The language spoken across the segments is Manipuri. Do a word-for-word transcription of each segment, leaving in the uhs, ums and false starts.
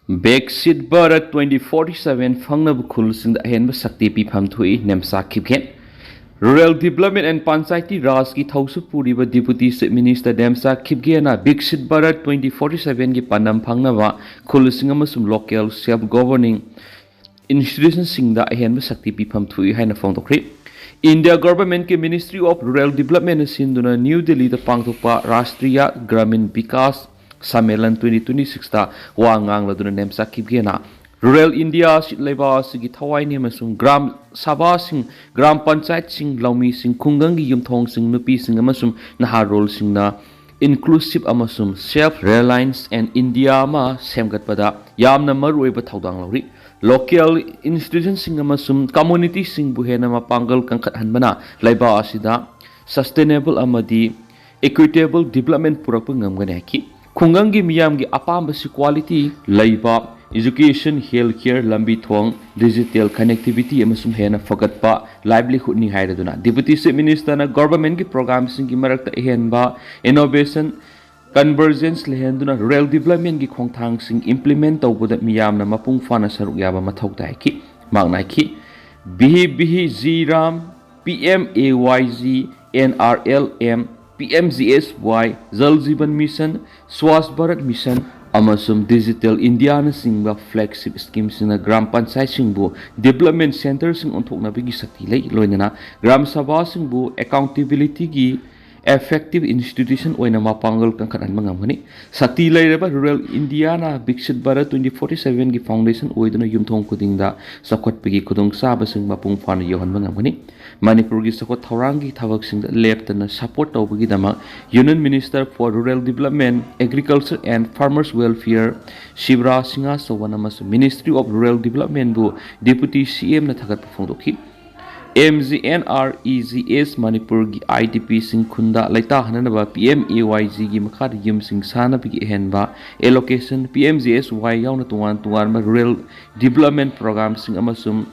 Viksit Bharat twenty forty seven ꯐꯪꯅꯕ ꯈꯨꯜꯁꯤꯡꯗ ꯑꯍꯦꯟꯕ ꯁꯛꯇꯤ ꯄꯤꯐꯝ ꯊꯣꯛꯏ, Nemcha ꯈꯤꯞꯒꯦꯟ꯫ Rural Development and Panchayati Rajꯀꯤ ꯊꯧꯁꯨ ꯄꯨꯔꯤꯕ Deputy Chief Minister Nemcha ꯈꯤꯞꯒꯦꯟꯅ Viksit Bharat twenty forty sevenꯒꯤ ꯄꯥꯟꯗꯝ ꯐꯪꯅꯕ ꯈꯨꯜꯁꯤꯡ ꯑꯃꯁꯨꯡ local self governing institutionꯁꯤꯡꯗ ꯑꯍꯦꯟꯕ ꯁꯛꯇꯤ ꯄꯤꯐꯝ ꯊꯣꯛꯏ ꯍꯥꯏꯅ ꯐꯣꯡꯗꯣꯛꯈ꯭ꯔꯤ꯫ India Governmentꯀꯤ Ministry of Rural Developmentꯅ ꯁꯤꯟꯗꯨꯅ ꯅ꯭ꯌꯨ ꯗꯤꯜꯂꯤꯗ ꯄꯥꯡꯊꯣꯛꯄ Rashtriya Gramin Vikas Sammelan twenty twenty sixꯇ ꯋꯥ ꯉꯥꯡꯂꯗꯨꯅ ꯅꯦꯝꯆꯥ ꯈꯤꯞꯒꯦꯟꯅ Rural India ꯑꯁꯤ ꯂꯩꯕꯥꯛ ꯑꯁꯤꯒꯤ ꯊꯋꯥꯏꯅꯤ ꯑꯃꯁꯨꯡ ꯒ꯭ꯔꯥꯝ ꯁꯚꯥꯁꯤꯡ, ꯒ꯭ꯔꯥꯝ ꯄꯟꯆꯥꯌꯠꯁꯤꯡ, ꯂꯧꯃꯤꯁꯤꯡ, ꯈꯨꯡꯒꯪꯒꯤ ꯌꯨꯝꯊꯣꯡꯁꯤꯡ, ꯅꯨꯄꯤꯁꯤꯡ ꯑꯃꯁꯨꯡ ꯅꯍꯥꯔꯣꯜꯁꯤꯡꯅ inclusive ꯑꯃꯁꯨꯡ self reliance and India ꯑꯃ ꯁꯦꯝꯒꯠꯄꯗ ꯌꯥꯝꯅ ꯃꯔꯨꯑꯣꯏꯕ ꯊꯧꯗꯥꯡ ꯂꯧꯔꯤ꯫ Local institutionꯁꯤꯡ ꯑꯃꯁꯨꯡ communityꯁꯤꯡꯕꯨ ꯍꯦꯟꯅ ꯃꯄꯥꯡꯒꯜ ꯀꯟꯈꯠꯍꯟꯕꯅ ꯂꯩꯕꯥꯛ ꯑꯁꯤꯗ sustainable ꯑꯃꯗꯤ equitable development ꯄꯨꯔꯛꯄ ꯉꯝꯒꯅꯤ ꯍꯥꯏꯈꯤ꯫ ꯈꯨꯡꯒꯪꯒꯤ ꯃꯤꯌꯥꯝꯒꯤ ꯑꯄꯥꯝꯕꯁꯤ quality ꯂꯩꯕ education, health care, ꯂꯝꯕꯤ ꯊꯣꯡ, digital connectivity ꯑꯃꯁꯨꯡ ꯍꯦꯟꯅ ꯐꯒꯠꯄ livelihoodꯅꯤ ꯍꯥꯏꯔꯗꯨꯅ Deputy Chief Ministerꯅ governmentꯀꯤ programmeꯁꯤꯡꯒꯤ ꯃꯔꯛꯇ ꯑꯍꯦꯟꯕ innovation, convergence ꯂꯩꯍꯟꯗꯨꯅ rural developmentꯀꯤ ꯈꯣꯡꯊꯥꯡꯁꯤꯡ implement ꯇꯧꯕꯗ ꯃꯤꯌꯥꯝꯅ ꯃꯄꯨꯡ ꯐꯥꯅ ꯁꯔꯨꯛ ꯌꯥꯕ ꯃꯊꯧ ꯇꯥꯏ ꯍꯥꯏꯈꯤ꯫ ꯃꯍꯥꯛꯅ ꯍꯥꯏꯈꯤ, Bihi Bihi Ji Ram, P M A Y G, N R L M, P M G S Y, Jal Jeevan Mission, Swachh Bharat Mission ꯑꯃꯁꯨꯡ Digital Indiaꯅꯆꯤꯡꯕ flagship schemeꯁꯤꯡꯅ ꯒ꯭ꯔꯥꯝ ꯄꯟꯆꯥꯌꯠꯁꯤꯡꯕꯨ development centreꯁꯤꯡ ꯑꯣꯟꯊꯣꯛꯅꯕꯒꯤ ꯁꯛꯇꯤ ꯂꯩ, ꯂꯣꯏꯅꯅ ꯒ꯭ꯔꯥꯝ ꯁꯚꯥꯁꯤꯡꯕꯨ accountabilityꯒꯤ effective institution ꯑꯣꯏꯅ ꯃꯄꯥꯡꯒꯜ ꯀꯟꯈꯠꯍꯟꯕ ꯉꯝꯒꯅꯤ꯫ ꯁꯛꯇꯤ ꯂꯩꯔꯕ Rural Indiaꯅ Viksit Bharat twenty forty sevenꯒꯤ foundation ꯑꯣꯏꯗꯨꯅ ꯌꯨꯝꯊꯣꯡ ꯈꯨꯗꯤꯡꯗ ꯆꯥꯎꯈꯠꯄꯒꯤ ꯈꯨꯗꯣꯡꯆꯥꯕꯁꯤꯡ ꯃꯄꯨꯡ ꯐꯥꯅ ꯌꯧꯍꯟꯕ ꯉꯝꯒꯅꯤ꯫ ꯃꯅꯤꯄꯨꯔꯒꯤ ꯆꯥꯎꯈꯠ ꯊꯧꯔꯥꯡꯒꯤ ꯊꯕꯛꯁꯤꯡꯗ ꯂꯦꯞꯇꯅ support ꯇꯧꯕꯒꯤꯗꯃꯛ Union Minister for Rural Development, Agriculture and Farmers Welfare Shivraj Singh Chouhan ꯑꯃꯁꯨꯡ Ministry of Rural Developmentꯕꯨ Deputy CMꯅ ꯊꯥꯒꯠꯄ ꯐꯣꯡꯗꯣꯛꯈꯤ꯫ M G N R E G S ꯃꯅꯤꯄꯨꯔꯒꯤ IDPꯁꯤꯡ ꯈꯨꯟꯗ ꯂꯩꯇꯥꯍꯟꯅꯅꯕ P M A Y Gꯒꯤ ꯃꯈꯥꯗ ꯌꯨꯝꯁꯤꯡ ꯁꯥꯅꯕꯒꯤ ꯑꯍꯦꯟꯕ allocation, P M G S Y ꯌꯥꯎꯅ ꯇꯣꯉꯥꯟ ꯇꯣꯉꯥꯟꯕ rural development programmeꯁꯤꯡ ꯑꯃꯁꯨꯡ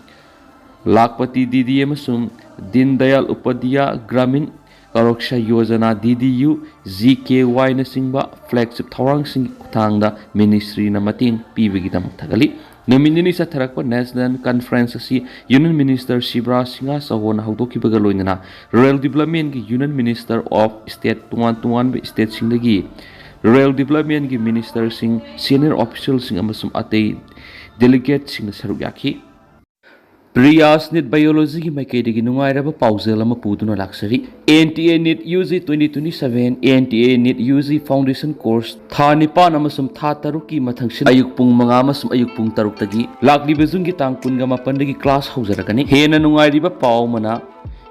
Lakhpati Didi ꯑꯃꯁꯨꯡ Deen Dayal Upadhyaya Gramin Suraksha Yojana, D D U, G K Y ꯅꯆꯤꯡꯕ flagship ꯊꯧꯔꯥꯡꯁꯤꯡꯒꯤ ꯈꯨꯠꯊꯥꯡꯗ ministryꯅ ꯃꯇꯦꯡ ꯄꯤꯕꯒꯤꯗꯃꯛ ꯊꯥꯒꯠꯂꯤ꯫ ꯅꯨꯃꯤꯠ ꯅꯤꯅꯤ ꯆꯠꯊꯔꯛꯄ National Conference ꯑꯁꯤ Union Minister Shivraj Singh Chouhanꯅ ꯍꯧꯗꯣꯛꯈꯤꯕꯒ ꯂꯣꯏꯅꯅ Rural Developmentꯀꯤ Union Minister of State, ꯇꯣꯉꯥꯟ ꯇꯣꯉꯥꯟꯕ stateꯁꯤꯡꯗꯒꯤ Rural Developmentꯀꯤ ministerꯁꯤꯡ, senior officialꯁꯤꯡ ꯑꯃꯁꯨꯡ ꯑꯇꯩ delegateꯁꯤꯡꯅ ꯁꯔꯨꯛ ꯌꯥꯈꯤ꯫ ꯄ꯭ꯔꯤꯌꯥꯁ NEET Biologyꯒꯤ ꯃꯥꯏꯀꯩꯗꯒꯤ ꯅꯨꯡꯉꯥꯏꯔꯕ ꯄꯥꯎꯖꯦꯜ ꯑꯃ ꯄꯨꯗꯨꯅ ꯂꯥꯛꯆꯔꯤ꯫ N T A NEET U G twenty twenty-seven, N T A NEET U G Foundation Course ꯊꯥ ꯅꯤꯄꯥꯟ ꯑꯃꯁꯨꯡ ꯊꯥ ꯇꯔꯨꯛꯀꯤ ꯃꯊꯪꯁꯤꯠ ꯑꯌꯨꯛ ꯄꯨꯡ ꯃꯉꯥ ꯑꯃꯁꯨꯡ ꯑꯌꯨꯛ ꯄꯨꯡ ꯇꯔꯨꯛꯇꯒꯤ, ꯂꯥꯛꯂꯤꯕ Juneꯒꯤ ꯇꯥꯡ ꯀꯨꯟꯒ ꯃꯥꯄꯟꯗꯒꯤ class ꯍꯧꯖꯔꯒꯅꯤ꯫ ꯍꯦꯟꯅ ꯅꯨꯡꯉꯥꯏꯔꯤꯕ ꯄꯥꯎ ꯑꯃꯅ,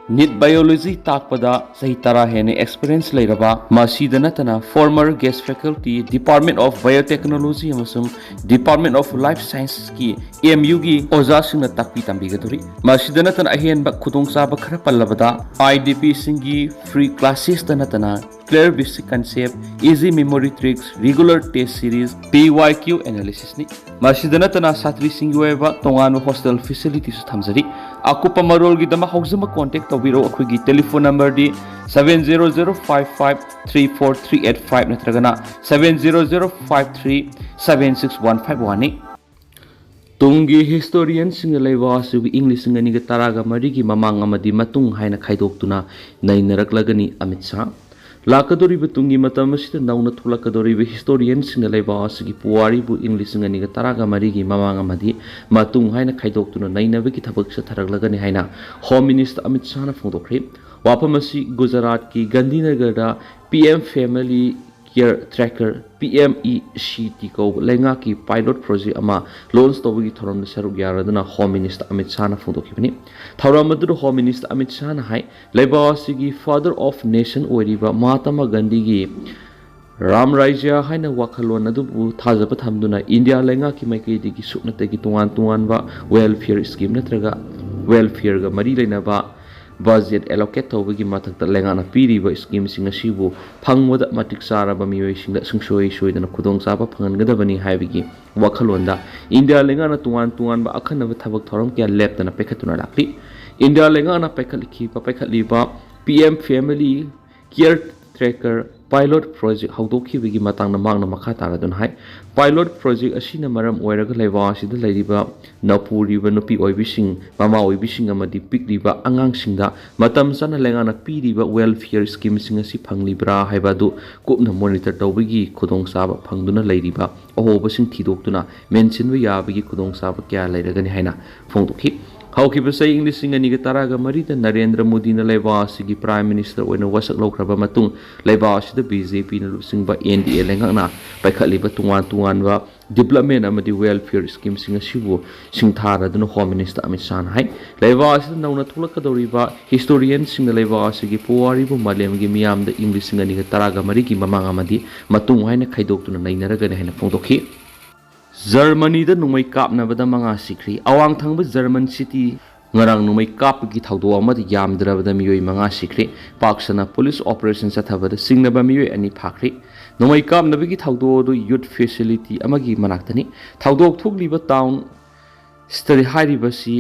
NEET Biology ꯇꯥꯛꯄꯗ ꯆꯍꯤ ꯇꯔꯥ ꯍꯦꯟꯅ experience ꯂꯩꯔꯕ, ꯃꯁꯤꯗ ꯅꯠꯇꯅ former guest faculty, Department of Biotechnology ꯑꯃꯁꯨꯡ Department of Life Scienceꯀꯤ, M Uꯒꯤ ꯑꯣꯖꯥꯁꯤꯡꯅ ꯇꯥꯛꯄꯤ ꯇꯝꯕꯤꯒꯗꯧꯔꯤ꯫ ꯃꯁꯤꯗ ꯅꯠꯇꯅ ꯑꯍꯦꯟꯕ ꯈꯨꯗꯣꯡꯆꯥꯕ ꯈꯔ ꯄꯜꯂꯕꯗ, IDPꯁꯤꯡꯒꯤ free classesꯇ ꯅꯠꯇꯅ clear basic concept, easy memory tricks, regular test series, P Y Q analysisꯅꯤ꯫ ꯃꯁꯤꯗ ꯅꯠꯇꯅ ꯁꯥꯇ꯭ꯔꯤꯁꯤꯡꯒꯤ ꯑꯣꯏꯕ ꯇꯣꯉꯥꯟꯕ hostel facilityꯁꯨ ꯊꯝꯖꯔꯤ꯫ ꯑꯀꯨꯞꯄ ꯃꯔꯣꯜꯒꯤꯗꯃꯛ ꯍꯧꯖꯤꯛꯃꯛ contact ꯇꯧꯕꯤꯔꯛꯎ꯫ ꯑꯩꯈꯣꯏꯒꯤ telephone numberꯗꯤ seven zero zero five five three four three eight five ꯅꯠꯇ꯭ꯔꯒꯅ seven zero zero five three seven six one five oneꯅꯤ꯫ ꯇꯨꯡꯒꯤ historianꯁꯤꯡꯅ ꯂꯩꯕꯥꯛ ꯑꯁꯤꯕꯨ ꯏꯪ ꯂꯤꯁꯤꯡ ꯑꯅꯤꯒ ꯇꯔꯥꯒ ꯃꯔꯤꯒꯤ ꯃꯃꯥꯡ ꯑꯃꯗꯤ ꯃꯇꯨꯡ ꯍꯥꯏꯅ ꯈꯥꯏꯗꯣꯛꯇꯨꯅ ꯅꯩꯅꯔꯛꯂꯒꯅꯤ꯫ ꯑꯃꯤꯠ ꯁꯥꯍ꯫ ꯂꯥꯛꯀꯗꯧꯔꯤꯕ ꯇꯨꯡꯒꯤ ꯃꯇꯝ ꯑꯁꯤꯗ ꯅꯧꯅ ꯊꯣꯛꯂꯛꯀꯗꯧꯔꯤꯕ historianꯁꯤꯡꯅ ꯂꯩꯕꯥꯛ ꯑꯁꯤꯒꯤ ꯄꯨꯋꯥꯔꯤꯕꯨ ꯏꯪ ꯂꯤꯁꯤꯡ ꯑꯅꯤꯒ ꯇꯔꯥꯒ ꯃꯔꯤꯒꯤ ꯃꯃꯥꯡ ꯑꯃꯗꯤ ꯃꯇꯨꯡ ꯍꯥꯏꯅ ꯈꯥꯏꯗꯣꯛꯇꯨꯅ ꯅꯩꯅꯕꯒꯤ ꯊꯕꯛ ꯆꯠꯊꯔꯛꯂꯒꯅꯤ ꯍꯥꯏꯅ Home Minister ꯑꯃꯤꯠ ꯁꯥꯍꯅ ꯐꯣꯡꯗꯣꯛꯈ꯭ꯔꯦ꯫ ꯋꯥꯐꯝ ꯑꯁꯤ ꯒꯨꯖꯔꯥꯠꯀꯤ ꯒꯥꯟꯙꯤꯅꯒꯔꯗ P M Family Care Tracker, P M E C T ꯀꯧꯕ ꯂꯩꯉꯥꯛꯀꯤ pilot project ꯑꯃ launch ꯇꯧꯕꯒꯤ ꯊꯧꯔꯝꯗ ꯁꯔꯨꯛ ꯌꯥꯔꯗꯨꯅ Home Minister ꯑꯃꯤꯠ ꯁꯥꯍꯅ ꯐꯣꯡꯗꯣꯛꯈꯤꯕꯅꯤ꯫ ꯊꯧꯔꯝ ꯑꯗꯨꯗ Home Minister ꯑꯃꯤꯠ ꯁꯥꯍꯅ ꯍꯥꯏ, ꯂꯩꯕꯥꯛ ꯑꯁꯤꯒꯤ Father of Nation ꯑꯣꯏꯔꯤꯕ ꯃꯍꯥꯇꯃꯥ ꯒꯥꯟꯙꯤꯒꯤ ꯔꯥꯝ ꯔꯥꯖ꯭ꯌ ꯍꯥꯏꯅ ꯋꯥꯈꯜꯂꯣꯟ ꯑꯗꯨꯕꯨ ꯊꯥꯖꯕ ꯊꯝꯗꯨꯅ ꯏꯟꯗꯤꯌꯥ ꯂꯩꯉꯥꯛꯀꯤ ꯃꯥꯏꯀꯩꯗꯒꯤ ꯁꯨꯞꯅꯇꯒꯤ ꯇꯣꯉꯥꯟ ꯇꯣꯉꯥꯟꯕ welfare scheme ꯅꯠꯇ꯭ꯔꯒ welfareꯒ ꯃꯔꯤ ꯂꯩꯅꯕ budget allocate ꯇꯧꯕꯒꯤ ꯃꯊꯛꯇ ꯂꯩꯉꯥꯛꯅ ꯄꯤꯔꯤꯕ schemeꯁꯤꯡ ꯑꯁꯤꯕꯨ ꯐꯪꯕꯗ ꯃꯇꯤꯛ ꯆꯥꯔꯕ ꯃꯤꯑꯣꯏꯁꯤꯡꯗ ꯁꯨꯡꯁꯣꯏ ꯁꯣꯏꯗꯅ ꯈꯨꯗꯣꯡꯆꯥꯕ ꯐꯪꯍꯟꯒꯗꯕꯅꯤ ꯍꯥꯏꯕꯒꯤ ꯋꯥꯈꯜꯂꯣꯟꯗ ꯏꯟꯗꯤꯌꯥ ꯂꯩꯉꯥꯛꯅ ꯇꯣꯉꯥꯟ ꯇꯣꯉꯥꯟꯕ ꯑꯈꯟꯅꯕ ꯊꯕꯛ ꯊꯧꯔꯝ ꯀꯌꯥ ꯂꯦꯞꯇꯅ ꯄꯥꯏꯈꯠꯇꯨꯅ ꯂꯥꯛꯂꯤ꯫ ꯏꯟꯗꯤꯌꯥ ꯂꯩꯉꯥꯛꯅ ꯄꯥꯏꯈꯠꯂꯛꯈꯤꯕ, ꯄꯥꯏꯈꯠꯂꯤꯕ ꯄꯤ ꯑꯦꯝ ꯐꯦꯃꯤꯂꯤ ꯀꯤꯌꯔ ꯇꯦꯀꯔ ꯄꯥꯏꯂꯣꯠ ꯄ꯭ꯔꯣꯖꯦꯛ ꯍꯧꯗꯣꯛꯈꯤꯕꯒꯤ ꯃꯇꯥꯡꯗ ꯃꯍꯥꯛꯅ ꯃꯈꯥ ꯇꯥꯔꯗꯨꯅ ꯍꯥꯏ, ꯄꯥꯏꯂꯣꯠ ꯄ꯭ꯔꯣꯖꯦꯛ ꯑꯁꯤꯅ ꯃꯔꯝ ꯑꯣꯏꯔꯒ ꯂꯩꯕꯥꯛ ꯑꯁꯤꯗ ꯂꯩꯔꯤꯕ ꯅꯧꯄꯨꯔꯤꯕ ꯅꯨꯄꯤ ꯑꯣꯏꯕꯤꯁꯤꯡ, ꯃꯃꯥ ꯑꯣꯏꯕꯤꯁꯤꯡ ꯑꯃꯗꯤ ꯄꯤꯛꯂꯤꯕ ꯑꯉꯥꯡꯁꯤꯡꯗ ꯃꯇꯝ ꯆꯥꯅ ꯂꯩꯉꯥꯛꯅ ꯄꯤꯔꯤꯕ ꯋꯦꯜꯐꯤꯌꯔ ꯁ꯭ꯀꯤꯝꯁꯤꯡ ꯑꯁꯤ ꯐꯪꯂꯤꯕ꯭ꯔꯥ ꯍꯥꯏꯕ ꯑꯗꯨ ꯀꯨꯞꯅ ꯃꯣꯅꯤꯇꯔ ꯇꯧꯕꯒꯤ ꯈꯨꯗꯣꯡꯆꯥꯕ ꯐꯪꯗꯨꯅ ꯂꯩꯔꯤꯕ ꯑꯍꯣꯕꯁꯤꯡ ꯊꯤꯗꯣꯛꯇꯨꯅ ꯃꯦꯟꯁꯤꯟꯕ ꯌꯥꯕꯒꯤ ꯈꯨꯗꯣꯡꯆꯥꯕ ꯀꯌꯥ ꯂꯩꯔꯒꯅꯤ ꯍꯥꯏꯅ ꯐꯣꯡꯗꯣꯛꯈꯤ꯫ ꯍꯧꯈꯤꯕ ꯆꯍꯤ ꯂꯤꯁꯤꯡ ꯑꯅꯤꯒ ꯇꯔꯥꯒ ꯃꯔꯤꯗ ꯅꯔꯦꯟꯗ꯭ꯔ ꯃꯣꯗꯤꯅ ꯂꯩꯕꯥꯛ ꯑꯁꯤꯒꯤ ꯄ꯭ꯔꯥꯏꯝ ꯃꯤꯅꯤꯁꯇꯔ ꯑꯣꯏꯅ ꯋꯥꯁꯛ ꯂꯧꯈ꯭ꯔꯕ ꯃꯇꯨꯡ, ꯂꯩꯕꯥꯛ ꯑꯁꯤꯗ ꯕꯤ ꯖꯦ ꯄꯤꯅ ꯂꯨꯆꯤꯡꯕ ꯑꯦꯟ ꯗꯤ ꯑꯦ ꯂꯩꯉꯥꯛꯅ ꯄꯥꯏꯈꯠꯂꯤꯕ ꯇꯣꯉꯥꯟ ꯇꯣꯉꯥꯟꯕ ꯗꯤꯕꯂꯞꯃꯦꯟ ꯑꯃꯗꯤ ꯋꯦꯜꯐꯤꯌꯔ ꯁ꯭ꯀꯤꯝꯁꯤꯡ ꯑꯁꯤꯕꯨ ꯁꯤꯡꯊꯥꯔꯗꯨꯅ ꯍꯣꯝ ꯃꯤꯅꯤꯁꯇꯔ ꯑꯃꯤꯠ ꯁꯥꯍꯅ ꯍꯥꯏ, ꯂꯩꯕꯥꯛ ꯑꯁꯤꯗ ꯅꯧꯅ ꯊꯣꯛꯂꯛꯀꯗꯧꯔꯤꯕ ꯍꯤꯁꯇꯣꯔꯤꯌꯟꯁꯤꯡꯅ ꯂꯩꯕꯥꯛ ꯑꯁꯤꯒꯤ ꯄꯨꯋꯥꯔꯤꯕꯨ ꯃꯥꯂꯦꯝꯒꯤ ꯃꯤꯌꯥꯝꯗ ꯏꯪ ꯂꯤꯁꯤꯡ ꯑꯅꯤꯒ ꯇꯔꯥꯒ ꯃꯔꯤꯒꯤ ꯃꯃꯥꯡ ꯑꯃꯗꯤ ꯃꯇꯨꯡ ꯍꯥꯏꯅ ꯈꯥꯏꯗꯣꯛꯇꯨꯅ ꯅꯩꯅꯔꯒꯅꯤ ꯍꯥꯏꯅ ꯐꯣꯡꯗꯣꯛꯈꯤ꯫ ꯖꯔꯃꯅꯤꯗ ꯅꯣꯡꯃꯩ ꯀꯥꯞꯅꯕꯗ ꯃꯉꯥ ꯁꯤꯈ꯭ꯔꯦ꯫ ꯑꯋꯥꯡ ꯊꯪꯕ ꯖꯔꯃꯟ ꯁꯤꯇꯤ ꯉꯔꯥꯡ ꯅꯣꯡꯃꯩ ꯀꯥꯞꯄꯒꯤ ꯊꯧꯗꯣꯛ ꯑꯃꯗ ꯌꯥꯝꯗ꯭ꯔꯕꯗ ꯃꯤꯑꯣꯏ ꯃꯉꯥ ꯁꯤꯈ꯭ꯔꯦ꯫ ꯄꯥꯛ ꯁꯟꯅ ꯄꯨꯂꯤꯁ ꯑꯣꯄꯔꯦꯁꯟ ꯆꯠꯊꯕꯗ ꯆꯤꯡꯅꯕ ꯃꯤꯑꯣꯏ ꯑꯅꯤ ꯐꯥꯈ꯭ꯔꯦ꯫ ꯅꯣꯡꯃꯩ ꯀꯥꯞꯅꯕꯒꯤ ꯊꯧꯗꯣꯛ ꯑꯗꯨ ꯌꯨꯠ ꯐꯦꯁꯤꯂꯤꯇꯤ ꯑꯃꯒꯤ ꯃꯅꯥꯛꯇꯅꯤ꯫ ꯊꯧꯗꯣꯛ ꯊꯣꯛꯂꯤꯕ ꯇꯥꯎꯟ ꯁ꯭ꯇꯔꯤ ꯍꯥꯏꯔꯤꯕꯁꯤ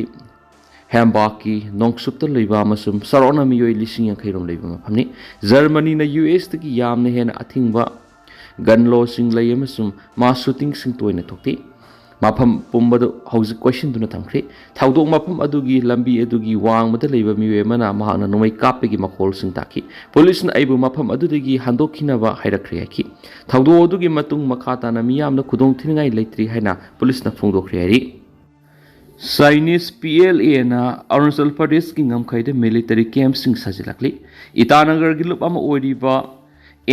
ꯍꯦꯝꯕꯥꯛꯀꯤ ꯅꯣꯡꯆꯨꯞꯇ ꯂꯩꯕ ꯑꯃꯁꯨꯡ ꯆꯥꯎꯔꯥꯛꯅ ꯃꯤꯑꯣꯏ ꯂꯤꯁꯤꯡ ꯌꯥꯡꯈꯩ ꯔꯣꯝ ꯂꯩꯕ ꯃꯐꯝꯅꯤ꯫ ꯖꯔꯃꯅꯤꯅ ꯌꯨ ꯑꯦꯁꯇꯒꯤ ꯌꯥꯝꯅ ꯍꯦꯟꯅ ꯑꯊꯤꯡꯕ ꯒꯟ ꯂꯣꯁꯤꯡ ꯂꯩ ꯑꯃꯁꯨꯡ ꯃꯥꯁ ꯁꯨꯇꯤꯡꯁꯤꯡ ꯇꯣꯏꯅ ꯊꯣꯛꯈꯤ꯫ ꯃꯐꯝ ꯄꯨꯝꯕꯗꯨ ꯍꯧꯖꯤꯛ ꯀꯣꯏꯁꯤꯟꯗꯨꯅ ꯊꯝꯈ꯭ꯔꯦ꯫ ꯊꯧꯗꯣꯛ ꯃꯐꯝ ꯑꯗꯨꯒꯤ ꯂꯝꯕꯤ ꯑꯗꯨꯒꯤ ꯋꯥꯡꯃꯗ ꯂꯩꯕ ꯃꯤꯑꯣꯏ ꯑꯃꯅ ꯃꯍꯥꯛꯅ ꯅꯣꯡꯃꯩ ꯀꯥꯞꯄꯒꯤ ꯃꯈꯣꯜꯁꯤꯡ ꯇꯥꯈꯤ꯫ ꯄꯨꯂꯤꯁꯅ ꯑꯩꯕꯨ ꯃꯐꯝ ꯑꯗꯨꯗꯒꯤ ꯍꯟꯗꯣꯛꯈꯤꯅꯕ ꯍꯥꯏꯔꯛꯈ꯭ꯔꯦ ꯍꯥꯏꯈꯤ꯫ ꯊꯧꯗꯣꯛ ꯑꯗꯨꯒꯤ ꯃꯇꯨꯡ ꯃꯈꯥ ꯇꯥꯅ ꯃꯤꯌꯥꯝꯅ ꯈꯨꯗꯣꯡꯊꯤꯅꯤꯡꯉꯥꯏ ꯂꯩꯇ꯭ꯔꯤ ꯍꯥꯏꯅ ꯄꯨꯂꯤꯁꯅ ꯐꯣꯡꯗꯣꯛꯈ꯭ꯔꯦ ꯍꯥꯏꯔꯤ꯫ ꯆꯥꯏꯅꯤꯁ ꯄꯤ ꯑꯦꯜ ꯑꯦꯅ ꯑꯔꯨꯅꯥꯆꯜ ꯄ꯭ꯔꯗꯦꯁꯀꯤ ꯉꯝꯈꯩꯗ ꯃꯤꯂꯤꯇꯔꯤ ꯀꯦꯝꯞꯁꯤꯡ ꯁꯥꯖꯤꯜꯂꯛꯂꯤ꯫ ꯏꯇꯥꯅꯒꯔꯒꯤ ꯂꯨꯞ ꯑꯃ ꯑꯣꯏꯔꯤꯕ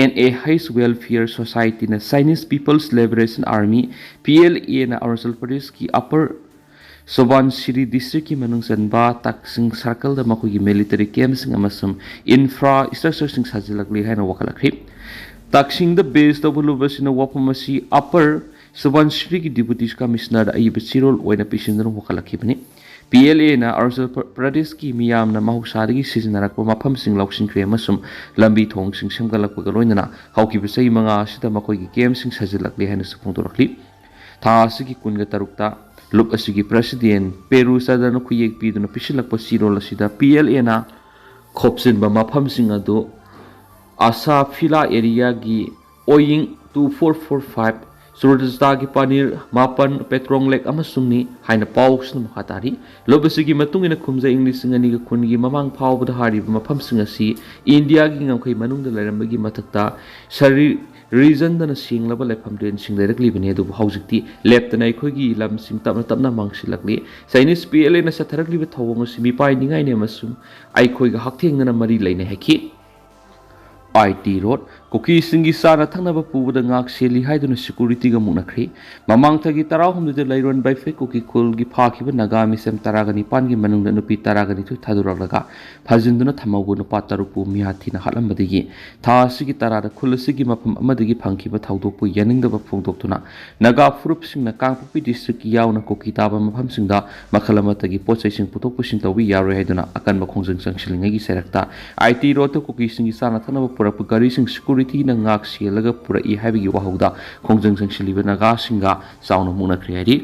ꯑꯦꯟ ꯑꯦ ꯍꯩꯆ ꯋꯦꯜꯐꯤꯌꯔ ꯁꯣꯁꯥꯏꯇꯤꯅ Chinese peoples liberation army, P L ꯑꯦꯅ ꯑꯔꯨꯅꯥꯆꯜ ꯄ꯭ꯔꯗꯦꯁꯀꯤ ꯑꯄꯔ ꯁꯨꯕꯥꯟꯁꯤꯔꯤ ꯗꯤꯁꯇ꯭ꯔꯤꯛꯀꯤ ꯃꯅꯨꯡ ꯆꯟꯕ ꯇꯥꯛꯁꯤꯡ ꯁꯥꯔꯀꯜꯗ ꯃꯈꯣꯏꯒꯤ ꯃꯤꯂꯤꯇꯔꯤ ꯀꯦꯝꯞꯁꯤꯡ ꯑꯃꯁꯨꯡ ꯏꯟꯐ꯭ꯔꯥ ꯁ꯭ꯇ꯭ꯔꯛꯆꯔꯁꯤꯡ ꯁꯥꯖꯤꯜꯂꯛꯂꯤ ꯍꯥꯏꯅ ꯋꯥꯀꯠꯂꯛꯈꯤ꯫ ꯇꯥꯛꯁꯤꯡꯗ ꯕꯦꯖ ꯇꯧꯕ ꯂꯨꯞ ꯑꯁꯤꯅ ꯋꯥꯐꯝ ꯑꯁꯤ ꯑꯄꯔ ꯁꯨꯕꯥꯟꯁꯤꯔꯤꯒꯤ ꯗꯤꯄꯨꯇꯤ ꯀꯃꯤꯁꯅꯔꯗ ꯑꯏꯕ ꯆꯦꯔꯣꯜ ꯑꯣꯏꯅ ꯄꯤꯁꯤꯟꯗꯨꯅ ꯋꯥꯀꯠꯂꯛꯈꯤꯕꯅꯤ꯫ ꯄꯤ ꯑꯦꯜ ꯑꯦꯅ ꯑꯔꯨꯅꯥꯆꯜ ꯄ꯭ꯔ-, ꯄ꯭ꯔꯗꯦꯁꯀꯤ ꯃꯤꯌꯥꯝꯅ ꯃꯍꯧꯁꯥꯗꯒꯤ ꯁꯤꯖꯤꯟꯅꯔꯛꯄ ꯃꯐꯝꯁꯤꯡ ꯂꯧꯁꯤꯟꯈ꯭ꯔꯦ ꯑꯃꯁꯨꯡ ꯂꯝꯕꯤ ꯊꯣꯡꯁꯤꯡ ꯁꯦꯝꯒꯠꯂꯛꯄꯒ ꯂꯣꯏꯅꯅ ꯍꯧꯈꯤꯕ ꯆꯍꯤ ꯃꯉꯥ ꯑꯁꯤꯗ ꯃꯈꯣꯏꯒꯤ ꯀꯦꯝꯞꯁꯤꯡ ꯁꯥꯖꯤꯜꯂꯛꯂꯦ ꯍꯥꯏꯅꯁꯨ ꯐꯣꯡꯗꯣꯔꯛꯂꯤ꯫ ꯊꯥ ꯑꯁꯤꯒꯤ ꯀꯨꯟꯒ ꯇꯔꯨꯛꯇ ꯂꯨꯞ ꯑꯁꯤꯒꯤ ꯄ꯭ꯔꯁꯤꯗꯦꯟ ꯄꯦꯔꯨ ꯆꯥꯗꯅ ꯈꯨꯌꯦꯛ ꯄꯤꯗꯨꯅ ꯄꯤꯁꯤꯜꯂꯛꯄ ꯆꯦꯔꯣꯜ ꯑꯁꯤꯗ ꯄꯤ ꯑꯦꯜ ꯑꯦꯅ ꯈꯣꯞꯆꯤꯟꯕ ꯃꯐꯝꯁꯤꯡ ꯑꯗꯨ ꯑꯁꯥ ꯐꯤꯂꯥ ꯑꯦꯔꯤꯌꯥꯒꯤ ꯑꯣꯌꯤꯡ ꯇꯨ ꯐꯣꯔ ꯐꯣꯔ ꯐꯥꯏꯚ, ꯁꯨꯔꯖꯇꯥꯒꯤ ꯄꯥꯅꯤꯔ ꯃꯥꯄꯟ, ꯄꯦꯇ꯭ꯔꯣꯡ ꯂꯦꯛ ꯑꯃꯁꯨꯡꯅꯤ ꯍꯥꯏꯅ ꯄꯥꯎꯁꯤꯅ ꯃꯈꯥ ꯇꯥꯔꯤ꯫ ꯂꯨꯞ ꯑꯁꯤꯒꯤ ꯃꯇꯨꯡ ꯏꯟꯅ ꯈꯨꯝꯖ ꯏꯪ ꯂꯤꯁꯤꯡ ꯑꯅꯤꯒ ꯀꯨꯟꯒꯤ ꯃꯃꯥꯡ ꯐꯥꯎꯕꯗ ꯍꯥꯏꯔꯤꯕ ꯃꯐꯝꯁꯤꯡ ꯑꯁꯤ ꯏꯟꯗꯤꯌꯥꯒꯤ ꯉꯝꯈꯩ ꯃꯅꯨꯡꯗ ꯂꯩꯔꯝꯕꯒꯤ ꯃꯊꯛꯇ ꯁꯔꯤ ꯔꯤꯖꯟꯗꯅ ꯁꯦꯡꯂꯕ ꯂꯩꯐꯝ ꯂꯦꯟꯁꯤꯡ ꯂꯩꯔꯛꯂꯤꯕꯅꯤ꯫ ꯑꯗꯨꯕꯨ ꯍꯧꯖꯤꯛꯇꯤ ꯂꯦꯞꯇꯅ ꯑꯩꯈꯣꯏꯒꯤ ꯂꯝꯁꯤꯡ ꯇꯞꯅ ꯇꯞꯅ ꯃꯥꯡꯁꯤꯜꯂꯛꯂꯤ꯫ ꯆꯥꯏꯅꯤꯁ ꯄꯤ ꯑꯦꯜ ꯑꯦꯅ ꯆꯠꯊꯔꯛꯂꯤꯕ ꯊꯧꯑꯣꯡ ꯑꯁꯤ ꯃꯤꯄꯥꯏꯅꯤꯡꯉꯥꯏꯅꯤ ꯑꯃꯁꯨꯡ ꯑꯩꯈꯣꯏꯒ ꯍꯛꯊꯦꯡꯅꯅ ꯃꯔꯤ ꯂꯩꯅꯩ ꯍꯥꯏꯈꯤ꯫ ꯑꯥꯏ ꯇꯤ ꯔꯣꯗ, ꯀꯨꯀꯤꯁꯤꯡꯒꯤ ꯆꯥꯅ ꯊꯛꯅꯕ ꯄꯨꯕꯗ ꯉꯥꯛ ꯁꯦꯜꯂꯤ ꯍꯥꯏꯗꯨꯅ ꯁꯦꯀꯨꯔꯤꯇꯤꯒ ꯃꯨꯛꯅꯈ꯭ꯔꯤ꯫ ꯃꯃꯥꯡ ꯊꯥꯒꯤ ꯇꯔꯥꯍꯨꯝꯗꯣꯏꯗ ꯂꯩꯔꯣꯟ ꯕꯥꯏꯐꯦ ꯀꯨꯀꯤ ꯈꯨꯜꯒꯤ ꯐꯥꯈꯤꯕ ꯅꯥꯒꯥ ꯃꯤꯁꯦꯝ ꯇꯔꯥꯒ ꯅꯤꯄꯥꯟꯒꯤ ꯃꯅꯨꯡꯗ ꯅꯨꯄꯤ ꯇꯔꯥꯒ ꯅꯤꯊꯣꯏ ꯊꯥꯗꯣꯔꯛꯂꯒ ꯐꯥꯖꯤꯟꯗꯨꯅ ꯊꯝꯍꯧꯕ ꯅꯨꯄꯥ ꯇꯔꯨꯛꯄꯨ ꯃꯤꯍꯥꯠ ꯊꯤꯅ ꯍꯥꯠꯂꯝꯕꯗꯒꯤ ꯊꯥ ꯑꯁꯤꯒꯤ ꯇꯔꯥꯗ ꯈꯨꯜ ꯑꯁꯤꯒꯤ ꯃꯐꯝ ꯑꯃꯗꯒꯤ ꯐꯪꯈꯤꯕ ꯊꯧꯗꯣꯛꯄꯨ ꯌꯥꯅꯤꯡꯗꯕ ꯐꯣꯡꯗꯣꯛꯇꯨꯅ ꯅꯥꯒꯥ ꯐꯨꯔꯨꯞꯁꯤꯡꯅ ꯀꯥꯡꯄꯣꯛꯄꯤ ꯗꯤꯁꯇ꯭ꯔꯤꯛ ꯌꯥꯎꯅ ꯀꯨꯀꯤ ꯇꯥꯕ ꯃꯐꯝꯁꯤꯡꯗ ꯃꯈꯜ ꯑꯃꯠꯇꯒꯤ ꯄꯣꯠ ꯆꯩꯁꯤꯡ ꯄꯨꯊꯣꯛ ꯄꯨꯁꯤꯟ ꯇꯧꯕ ꯌꯥꯔꯣꯏ ꯍꯥꯏꯗꯨꯅ ꯑꯀꯟꯕ ꯈꯣꯡꯖꯪ ꯆꯪꯁꯤꯜꯂꯤꯉꯩꯒꯤ ꯆꯩꯔꯛꯇ ꯑꯥꯏ ꯇꯤ ꯔꯣꯗꯇ ꯀꯨꯀꯤꯁꯤꯡꯒꯤ ꯆꯥꯅ ꯊꯛꯅꯕ ꯄꯨꯔꯛꯄ ꯒꯥꯔꯤꯁꯤꯡ ꯁꯦꯀꯨꯔꯤꯇꯤꯅ ꯉꯥꯛ ꯁꯦꯜꯂꯒ ꯄꯨꯔꯛꯏ ꯍꯥꯏꯕꯒꯤ ꯋꯥꯍꯧꯗ ꯈꯣꯡꯖꯪ ꯆꯪꯁꯤꯜꯂꯤꯕ ꯅꯥꯒꯥꯁꯤꯡꯒ ꯆꯥꯎꯅ ꯃꯨꯛꯅꯈ꯭ꯔꯦ ꯍꯥꯏꯔꯤ꯫